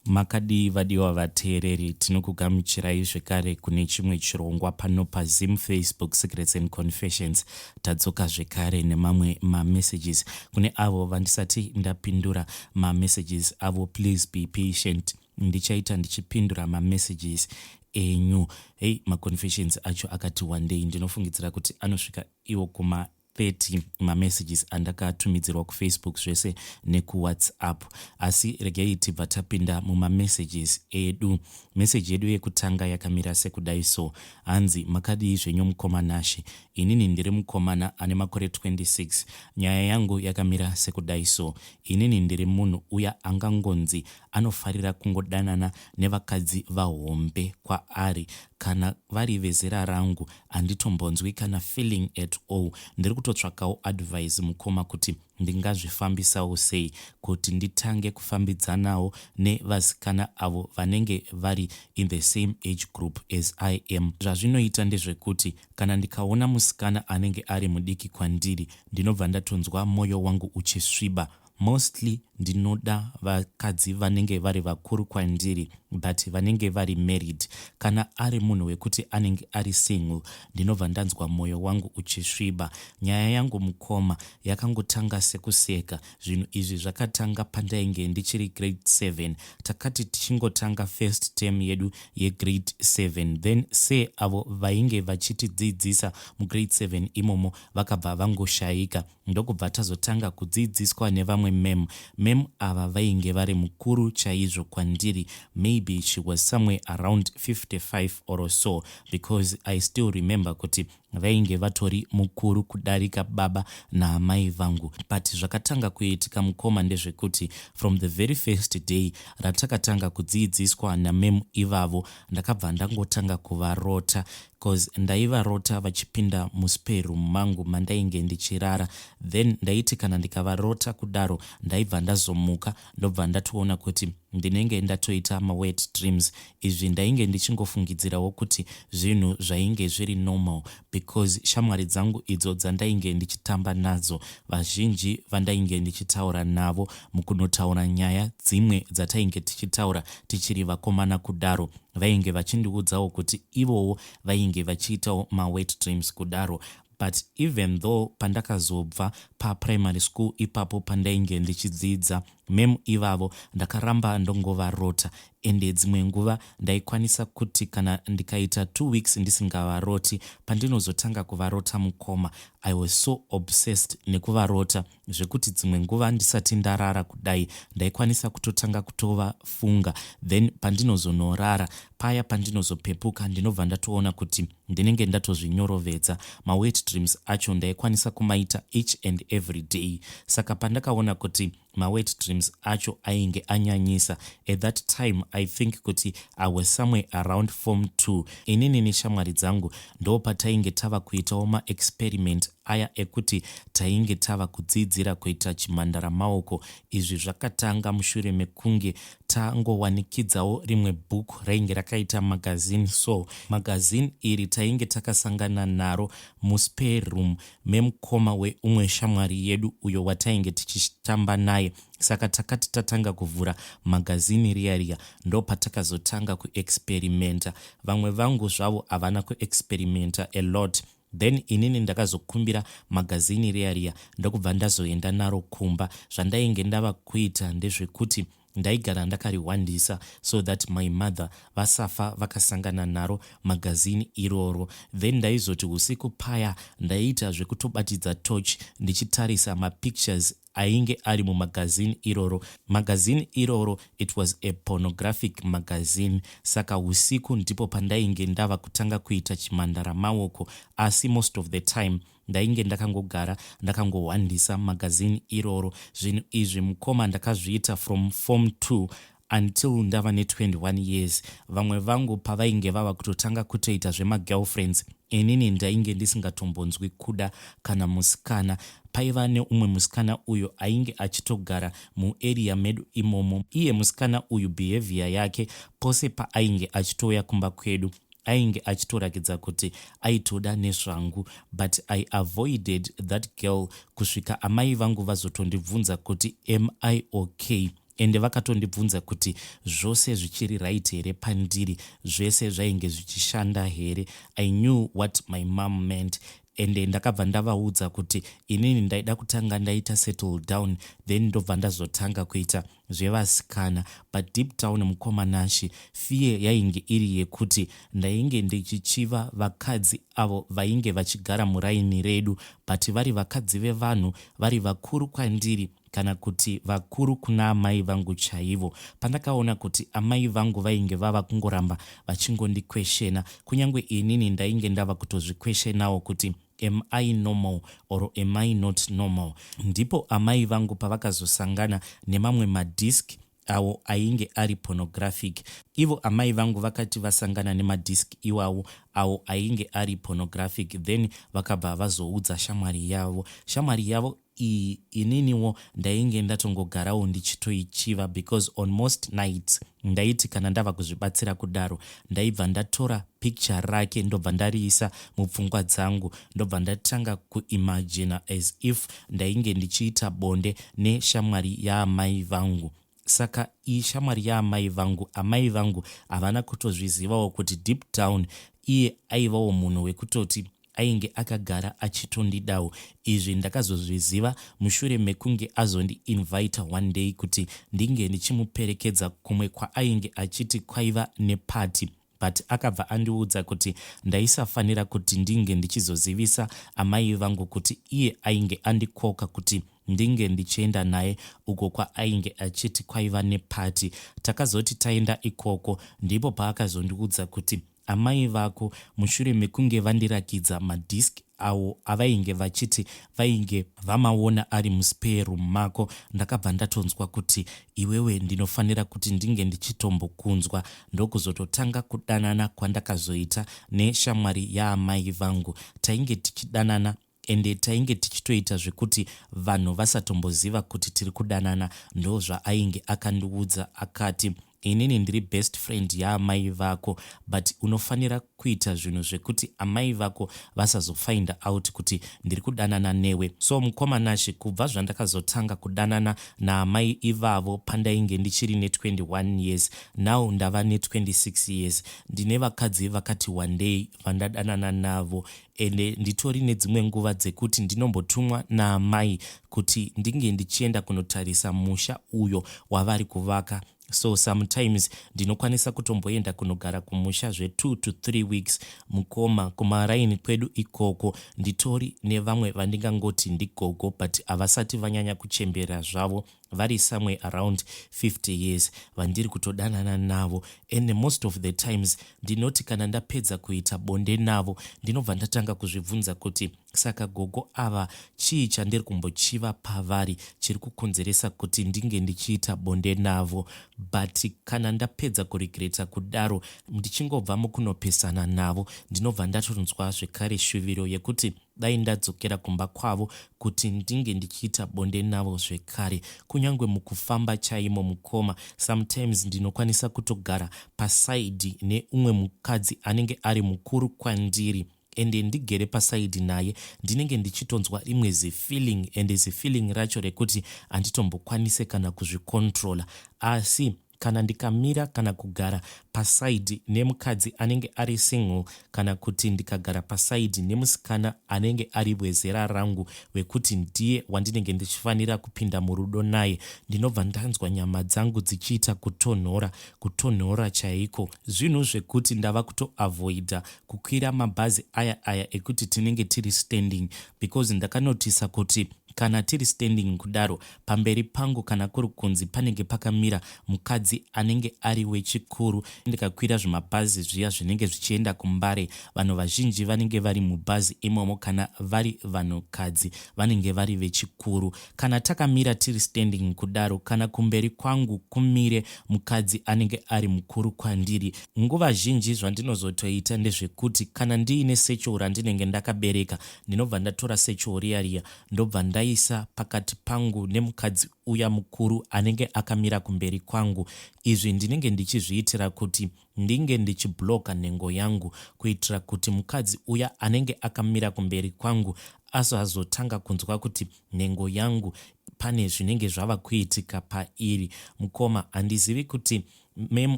Makadii vadiwa vateereri, tinokugamuchirai zvekare kune chimwe chirongwa pano paZim Facebook Secrets and Confessions. Tadzoka zvekare nemamwe mamessages. Kune avo vandisati ndapindura mamessages avo, please be patient. Ndichaita ndichipindura mamessages enyu. Hey, maconfessions acho akati wandei, ndinofungidzira kuti anosvika iwo kuma 30 mamessages andakatumidzirwa kuFacebook zvese nekuWhatsApp. Asi regei tibva tapinda mumamessages edu. Meseji yedu yekutanga yakamira sekudai so, hanzi, "Makadii zvenyu mukoma Nashe? Inini ndiri mukomana ane makore 26. Nyaya yangu yakamira sekudai so, inini ndiri munhu uya angangonzi anofarira kungodanana nevakadzi vahombe kwaari. Kana vari vezera rangu handitombonzwi kana feeling at all. Ndiri kutotsvakawo advice mukoma, kuti ndingazvifambisawo sei kuti nditange kufambidzanawo nevasikana avo vanenge vari in the same age group as I am. Zvazvinoita ndezvekuti kana ndikaona musikana anenge ari mudiki kwandiri, ndinobva ndatonzwa mwoyo wangu uchisviba. Mostly ndinoda vakadzi vanenge vari vakuru kwandiri, but vanenge vari married. Kana ari munhu wekuti anenge ari single, ndinobva ndanzwa mwoyo wangu uchisviba. Nyaya yangu mukoma yakangotanga sekuseka. Zvinhu izvi zvakatanga pandainge ndichiri grade 7. Takati tichingotanga first term yedu yegrade 7, then seavo vainge vachitidzidzisa mugrade 7 imomo vakabva vangoshayika, ndokubva tazotanga kudzidziswa nevamwe ma'am. Ma'am ava vainge vari mukuru chaizvo kwandiri. Maybe she was somewhere around 55 or so, because I still remember kuti vainge vatori mukuru kudarika baba naamai vangu. But zvakatanga kuitika mukoma ndezvekuti from the very first day ratakatanga kudzidziswa nama'am ivavo, ndakabva ndangotanga kuvarota, cause ndaivarota vachipinda muspare room mangu mandainge ndichirara. Then ndaiti kana ndikavarota kudaro, ndaibva ndazomuka, ndobva ndatoona kuti ndinenge ndatoita mawet dreams. Izvi ndainge ndichingofungidzirawo kuti zvinhu zvainge zviri normal, because shamwari dzangu idzo dzandainge ndichitamba nadzo, vazhinji vandainge ndichitaura navo mukunotaura nyaya dzimwe dzatainge tichitaura tichiri vakomana kudaro, vainge vachindiudzawo kuti ivowo vainge vachiitawo mawet dreams kudaro. But even though pandakazobva paprimary school ipapo pandainge ndichidzidza, ma'am ivavo ndakaramba ndongovarota. Ende dzimwe nguva ndaikwanisa kuti kana ndikaita 2 weeks ndisingavaroti, pandinozotanga kuvarota mukoma, I was so obsessed nekuvarota zvekuti dzimwe nguva ndisati ndarara kudai, ndaikwanisa kutotanga kutovafunga. Then pandinozonorara paya, pandinozopepuka, ndinobva ndatoona kuti ndinenge ndatozvinyorovedza. Mawet dreams acho ndaikwanisa kumaita each and every day. Saka pandakaona kuti mawet dreams acho ainge anyanyisa, at that time I think kuti I was somewhere around form 2, inini neshamwari dzangu ndo patainge tava kuitawo maexperiment aya ekuti tainge tava kudzidzira kuita chimhandara maoko. Izvi zvakatanga mushure mekunge tangowanikidzawo rimwe bhuku rainge rakaita magazine. So magazine iri tainge takasangana naro muspare room memukoma weumwe shamwari yedu uyo watainge tichitamba naye. Saka takati tatanga kuvhura magazini riya riya, ndo patakazotanga kuexperimenta. Vamwe vangu zvavo havana kuexperimenta a lot. Then inini ndakazokumbira magazini riya riya, ndokubva ndazoenda naro kumba. Zvandainge ndava kuita ndezvekuti ndaigara ndakarihwandisa so that my mother vasafa vakasangana naro magazini iroro. Then ndaizoti usiku paya ndaiita zvekutobatidza torch ndichitarisa mapictures ainge ari mumagazini iroro. Magazini iroro, it was a pornographic magazine. Saka usiku ndipo pandainge ndava kutanga kuita chimhandara maoko, asi most of the time ndainge ndakangogara ndakangohwandisa magazini iroro. Zvinhu izvi mukoma ndakazviita from form 2 until ndava ne21 years. Vamwe vangu pavainge vava kutotanga kutoita zvemagirlfriends, inini ndainge ndisingatombonzwi kuda kana musikana. Paiva neumwe musikana uyo ainge achitogara muarea medu imomo. Iye musikana uyu, behavior yake pose paainge achitouya kumba kwedu, ainge achitorakidza kuti aitoda nezvangu, but I avoided that girl kusvika amai vangu vazotondibvunza kuti, "Am I okay?" Ende vakatondibvunza kuti zvose zvichiri right here pandiri, zvese zvainge zvichishanda here. I knew what my mom meant ende ndakabva ndavaudza kuti inini ndaida kutanga ndaita settle down then ndobva ndazotanga kuita zvevasikana. But deep down mukoma Nashy, fear yainge iri yekuti ndainge ndichichiva vakadzi avo vainge vachigara muraini redu but vari vakadzi vevanhu vari vakuru kwandiri kana kuti vakuru kuna amai vangu chaivo. Pandakaona kuti amai vangu vainge vava kungoramba vachingondikweshena, kunyange inini ndainge ndava kutozvikweshenawo kuti am I normal or am I not normal, ndipo amai vangu pavakazosangana nemamwe madisc awo ainge ari pornographic. Ivo amai vangu vakati vasangana nemadisc iwawo awo ainge ari pornographic, then vakabva vazoudza shamwari yavo. Shamwari yavo iyi ininiwo ndainge ndatongogarawo ndichitoichiva, because on most nights ndaiti kana ndava kuzvibatsira kudaro, ndaibva ndatora picture rake, ndobva ndariisa mupfungwa dzangu, ndobva ndatanga kuimagina as if ndainge ndichiita bonde neshamwari yaamai vangu. Saka iyi shamwari yaamai vangu, amai vangu havana kutozvizivawo kuti deep down iye aivawo munhu wekutoti ainge akagara achitondidawo. Izvi ndakazozviziva mushure mekunge azondiinvita one day kuti ndinge ndichimuperekedza kumwe kwaainge achiti kwaiva nepati, but akabva andiudza kuti ndaisafanira kuti ndinge ndichizozivisa amai vangu kuti iye ainge andikoka kuti ndinge ndichienda naye uko kwaainge achiti kwaiva nepati. Takazoti taenda ikoko, ndipo paakazondiudza kuti amai vako, mushure mekunge vandirakidza madisc awo avainge vachiti vainge vamaona ari muspare room mako, ndakabva ndatonzwa kuti iwewe ndinofanira kuti ndinge ndichitombokunzwa. Ndokuzototanga kudanana kwandakazoita neshamwari yaamai vangu. Tainge tichidanana ende tainge tichitoita zvekuti vanhu vasatomboziva kuti tiri kudanana. Ndo zvaainge akandiudza, akati inini ndiri best friend yaamai vako, but unofanira kuita zvinhu zvekuti amai vako vasazofinda out kuti ndiri kudanana newe. So mukoma Nashe, kubva zvandakazotanga kudanana naamai ivavo pandainge ndichiri ne21 years, now ndava ne26 years, ndine vakadzi vakati wandei vandadanana navo. Ende nditori nedzimwe nguva dzekuti ndinombotumwa naamai kuti ndinge ndichienda kunotarisa musha uyo wavari kuvaka. So sometimes ndinokwanisa kutomboenda kunogara kumusha zve2 to 3 weeks. Mukoma, kumaraini kwedu ikoko nditori nevamwe vandingangoti ndigogo, but havasati vanyanya kuchembera zvavo, vari somewhere around 50 years, vandiri kutodanana navo. And most of the times ndinoti kana ndapedza kuita bonde navo, ndinobva ndatanga kuzvibvunza kuti saka gogo ava chii chandiri kumbochiva pavari chiri kukonzeresa kuti ndinge ndichiita bonde navo? But kana ndapedza kuregreta kudaro, ndichingobva mukunopesana navo, ndinobva ndatonzwa zvekare shuviro yekuti dai ndadzokera kumba kwavo kuti ndinge ndichiita bonde navo zvekare. Kunyange mukufamba chaimo, mukoma, sometimes ndinokwanisa kutogara paside neumwe mukadzi anenge ari mukuru kwandiri, ende ndigere paside naye, ndinenge ndichitonzwa rimwe zifeeling, ende zifeeling racho rekuti handitombokwanise kana kuzvicontrola. Asi kana ndikamira kana kugara paside nemukadzi anenge ari single, kana kuti ndikagara paside nemusikana anenge ari wezera rangu wekuti ndiye wandinenge ndichifanira kupinda murudo naye, ndinobva ndanzwa nyama dzangu dzichiita kutonhora, kutonhora chaiko. Zvinhu zvekuti ndava kutoavoida kukwira mabhazi aya aya ekuti tinenge tiri standing, because ndakanotisa kuti kana tiri standing kudaro, pamberi pangu kana kuri kunzi panenge pakamira mukadzi anenge ari wechikuru, ndikakwira zvimabhazi zviya zvinenge zvichienda kuMbare, vanhu vazhinji vanenge vari mubhazi imomo, kana vari vanhukadzi, vanenge vari vechikuru. Kana takamira tiri standing kudaro, kana kumberi kwangu kumire mukadzi anenge ari mukuru kwandiri, nguva zhinji zvandinozotoita ndezvekuti kana ndiine satchel randinenge ndakabereka, ndinobva ndatora satchel riya riya, ndobva ndaisa pakati pangu nemukadzi uya mukuru anenge akamira kumberi kwangu. Izvi ndinenge ndichizviitira kuti ndinge ndichibloka nhengo yangu, kuitira kuti mukadzi uya anenge akamira kumberi kwangu asazotanga kunzwa kuti nhengo yangu pane zvinenge zvava kuitika pairi. Mukoma, handizivi kuti mem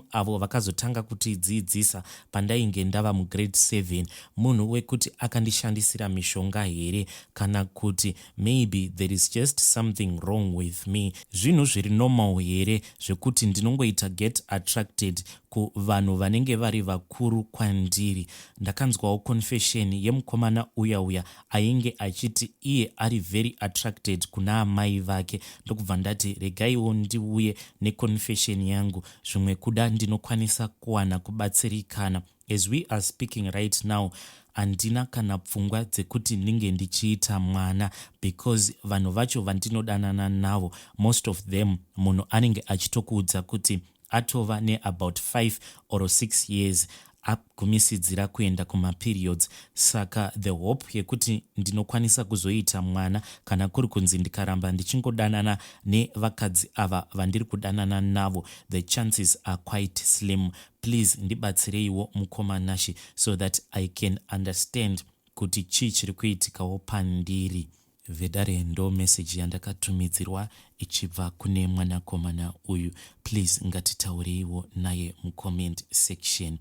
avo vakazotanga kutidzidzisa pandainge ndava mugrade 7 munhu wekuti akandishandisira mishonga here, kana kuti maybe there is just something wrong with me. Zvinhu zviri normal here zvekuti ndinongoita get attracted kuvanhu vanenge vari vakuru kwandiri? Ndakanzwawo confession yemukomana uya uya ainge achiti iye ari very attracted kuna amai vake, ndokubva ndati regaiwo ndiuye neconfession yangu, zvimwe kuda ndinokwanisa kuwana kubatsirikana. As we are speaking right now, handina kana pfungwa dzekuti ndinge ndichiita mwana, because vanhu vacho vandinodanana navo, most of them munhu anenge achitokuudza kuti atova neabout 5 or 6 years agumisidzira kuenda kumaperiods. Saka the hope yekuti ndinokwanisa kuzoita mwana, kana kuri kunzi ndikaramba ndichingodanana nevakadzi ava vandiri kudanana navo, the chances are quite slim. Please ndibatsireiwo, mukoma Nashi, so that I can understand kuti chii chiri kuitikawo pandiri. Vedare, ndo meseji yandakatumidzirwa ichibva kune mwanakomana uyu. Please ngatitaureiwo naye mucomment section.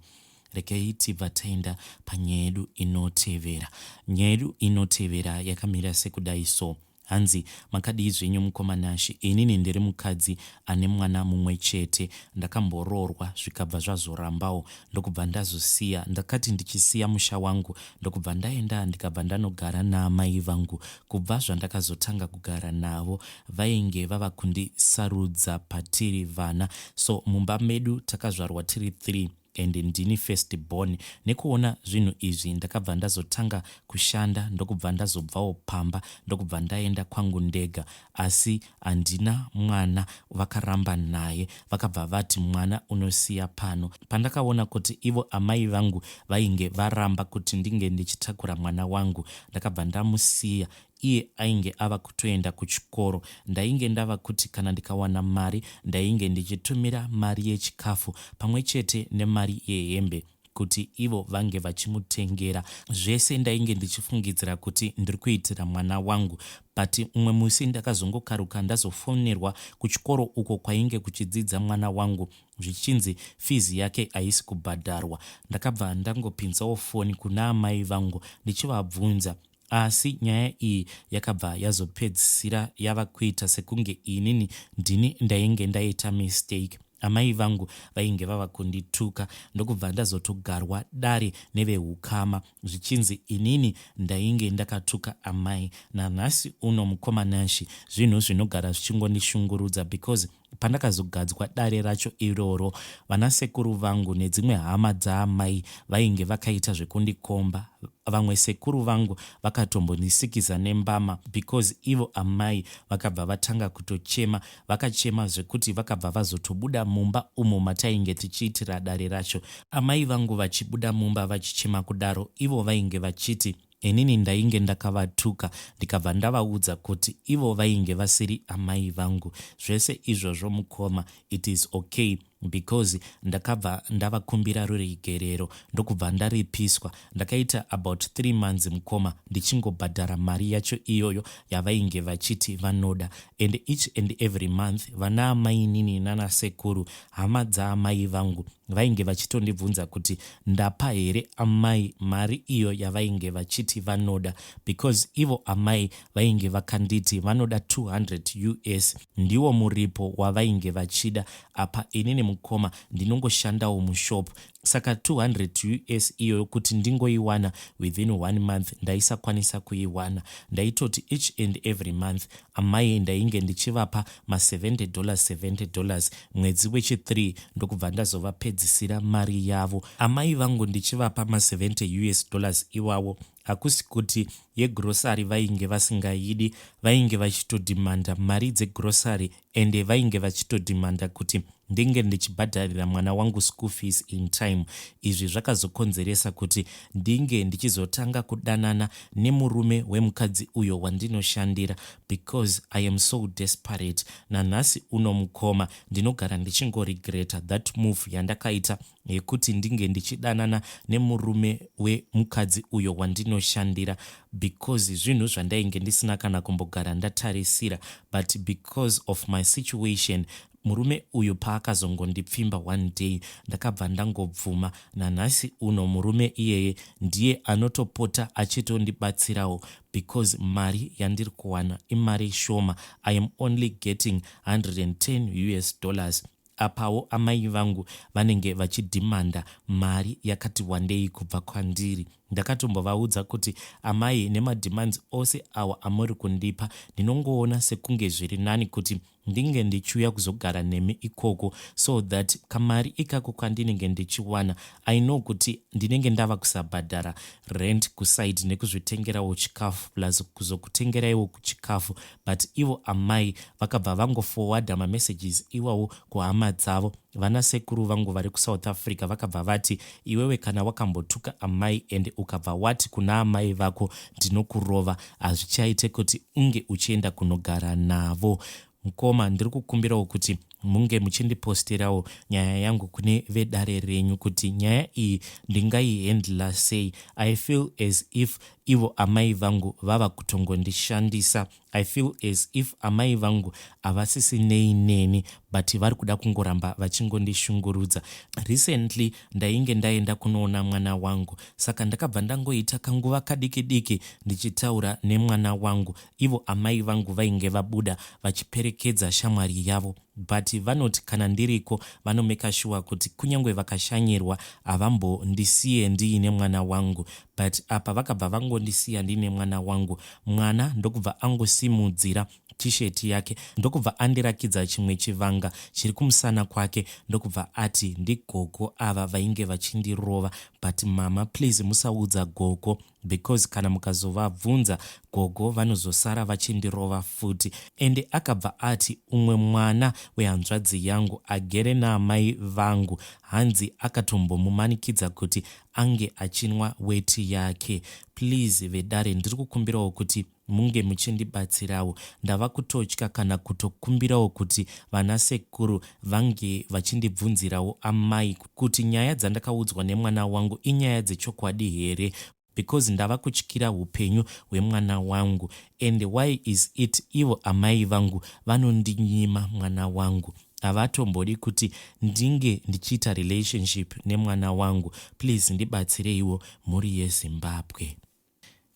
Regai tibva taenda panyaya yedu inotevera. Nyaya yedu inotevera yakamira sekudai so. Hanzi, "Makadii zvenyu, mukoma Nashi? Inini ndiri mukadzi ane mwana mumwe chete. Ndakamboroorwa, zvikabva zvazorambawo, ndokubva ndazosiya. Ndakati ndichisiya musha wangu, ndokubva ndaenda, ndikabva ndanogara naamai vangu. Kubva zvandakazotanga kugara navo, vainge vava kundisarudza patiri vana. So mumba medu takazvarwa tiri 3 and ndini first born. Nekuona zvinhu izvi, ndakabva ndazotanga kushanda, ndokubva ndazobvawo pamba, ndokubva ndaenda kwangu ndega. Asi handina mwana, vakaramba naye, vakabva vati mwana unosiya pano. Pandakaona kuti ivo amai vangu vainge varamba kuti ndinge ndichitakura mwana wangu, ndakabva ndamusiya. Iye ainge ava kutoenda kuchikoro. Ndainge ndava kuti kana ndikawana mari, ndainge ndichitumira mari yechikafu pamwe chete nemari yehembe kuti ivo vange vachimutengera zvese. Ndainge ndichifungidzira kuti ndiri kuitira mwana wangu, but umwe musi ndakazongokaruka ndazofonerwa kuchikoro uko kwainge kuchidzidza mwana wangu, zvichinzi fizi yake haisi kubhadharwa. Ndakabva ndangopinzawo foni kuna amai vangu ndichivabvunza, asi nyaya iyi yakabva yazopedzisira yava kuita sekunge inini ndini ndainge ndaita mistake. Amai vangu vainge vava kundituka, ndokubva ndazotogarwa dare neveukama, zvichinzi inini ndainge ndakatuka amai. Nanhasi uno, mukoma Nashi, zvinhu zvinogara zvichingondishungurudza, because pandakazogadzwa dare racho iroro, vanasekuru vangu nedzimwe hama dzaamai vainge vakaita zvekundikomba. Vamwe sekuru vangu vakatombondisikiza nembama, because ivo amai vakabva vatanga kutochema. Vakachema zvekuti vakabva vazotobuda mumba umo matainge tichiitira dare racho. Amai vangu vachibuda mumba vachichema kudaro, ivo vainge vachiti inini ndainge ndakavatuka, ndikabva ndavaudza kuti ivo vainge vasiri amai vangu. Zvese izvozvo, mukoma, it is okay, because ndakabva ndavakumbira ruregerero, ndokubva ndaripiswa. Ndakaita about 3 months, mukoma, ndichingobhadhara mari yacho iyoyo yavainge vachiti vanoda, and each and every month vana amainini nanasekuru, hama dzaamai vangu, vainge vachitondibvunza kuti ndapa here amai mari iyo yavainge vachiti vanoda, because ivo amai vainge vakanditi vanoda 200 US, ndiwo muripo wavainge vachida. Apa inini, mukoma, ndinongoshandawo mushop, saka 200 US iyoyo kuti ndingoiwana within one month, ndaisakwanisa kuiwana. Ndaitoti each and every month amai ndainge ndichivapa ma70 dollars, $70. Mwedzi wechi3 ndokubva ndazovapedzisira mari yavo. Amai vangu ndichivapa ma70 US dollars iwawo, hakusi kuti yegrosari vainge vasingaidi. Vainge vachitodhimanda mari dzegrosari, ende vainge vachitodhimanda kuti ndinge ndichibhadharira mwana wangu school fees in time. Izvi zvakazokonzeresa kuti ndinge ndichizotanga kudanana nemurume wemukadzi uyo wandinoshandira, because I am so desperate. Nanhasi uno, mukoma, ndinogara ndichingoregreta that move yandakaita yekuti ndinge ndichidanana nemurume wemukadzi uyo wandinoshandira. wandinoshandira because zvinhu zvandainge ndisina kana kumbogara ndatarisira but because of my situation murume uyu paakazongondipfimba one day ndakabva ndangobvuma. Nanhasi uno murume iyeye ndiye anotopota achitondibatsirawo because mari yandiri kuwana imari shoma. I am only getting 110 us dollars apawo amai vangu vanenge vachidhimanda mari yakati wandei kubva kwandiri. Ndakatombovaudza kuti amai nemademands ose awa amuri kundipa ndinongoona sekunge zviri nani kuti ndinge ndichiuya kuzogara nemi ikoko so that kamari ikako kandinenge ndichiwana I know kuti ndinenge ndava kusabhadhara rent kuside nekuzvitengerawo chikafu plus kuzokutengeraiwo chikafu. But ivo amai vakabva vangoforwarda mamessages iwawo kuhama dzavo. Vana sekuru vangu vari kuSouth Africa vakabva vati iwewe kana wakambotuka amai ende ukabva wati kuna amai vako ndinokurova, hazvichaite kuti unge uchienda kunogara navo. Mukoma, ndiri kukumbirawo kuti munge muchindiposterawo nyaya yangu kune vedare renyu kuti nyaya iyi ndingaihandla sei. I feel as if ivo amai vangu vava kutongondishandisa. I feel as if amai vangu havasisinei neni but vari kuda kungoramba vachingondishungurudza. Recently ndainge ndaenda kunoona mwana wangu, saka ndakabva ndangoita kanguva kadiki diki ndichitaura nemwana wangu. Ivo amai vangu vainge vabuda vachiperekedza shamwari yavo, but vanoti kana ndiriko vanomeka sure kuti kunyange vakashanyirwa havambondisiye ndiine mwana wangu. But apa vakabva vangondisiya ndiine mwana wangu. Mwana ndokubva angosimudzira tisheti yake, ndokubva andirakidza chimwe chivanga chiri kumusana kwake, ndokubva ati ndigogo ava vainge vachindirova, but mama please musaudza gogo because kana mukazovabvunza gogo vanozosara vachindirova futi. Ende akabva ati umwe mwana wehanzvadzi yangu agere naamai vangu hanzi akatombomumanikidza kuti ange achinwa weti yake. Please vedare, ndiri kukumbirawo kuti munge muchindibatsirawo. Ndava kutotya kana kutokumbirawo kuti vana sekuru vange vachindibvunzirawo amai kuti nyaya dzandakaudzwa nemwana wangu inyaya dzechokwadi here, because ndava kutyira upenyu hwemwana wangu. And why is it ivo amai vangu vanondinyima mwana wangu? Havatombodi kuti ndinge ndichiita relationship nemwana wangu. Please ndibatsireiwo, mhuri yeZimbabwe.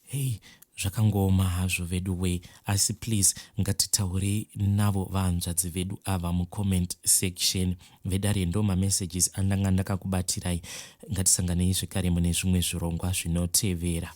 Hei, zvakangooma hazvo vedu wei, asi please ngatitaurei navo vahanzvadzi vedu ava mucomment section. Vedare, ndo mamessages andanga ndakakubatirai. Ngatisanganei zvekare mune zvimwe zvirongwa zvinotevera.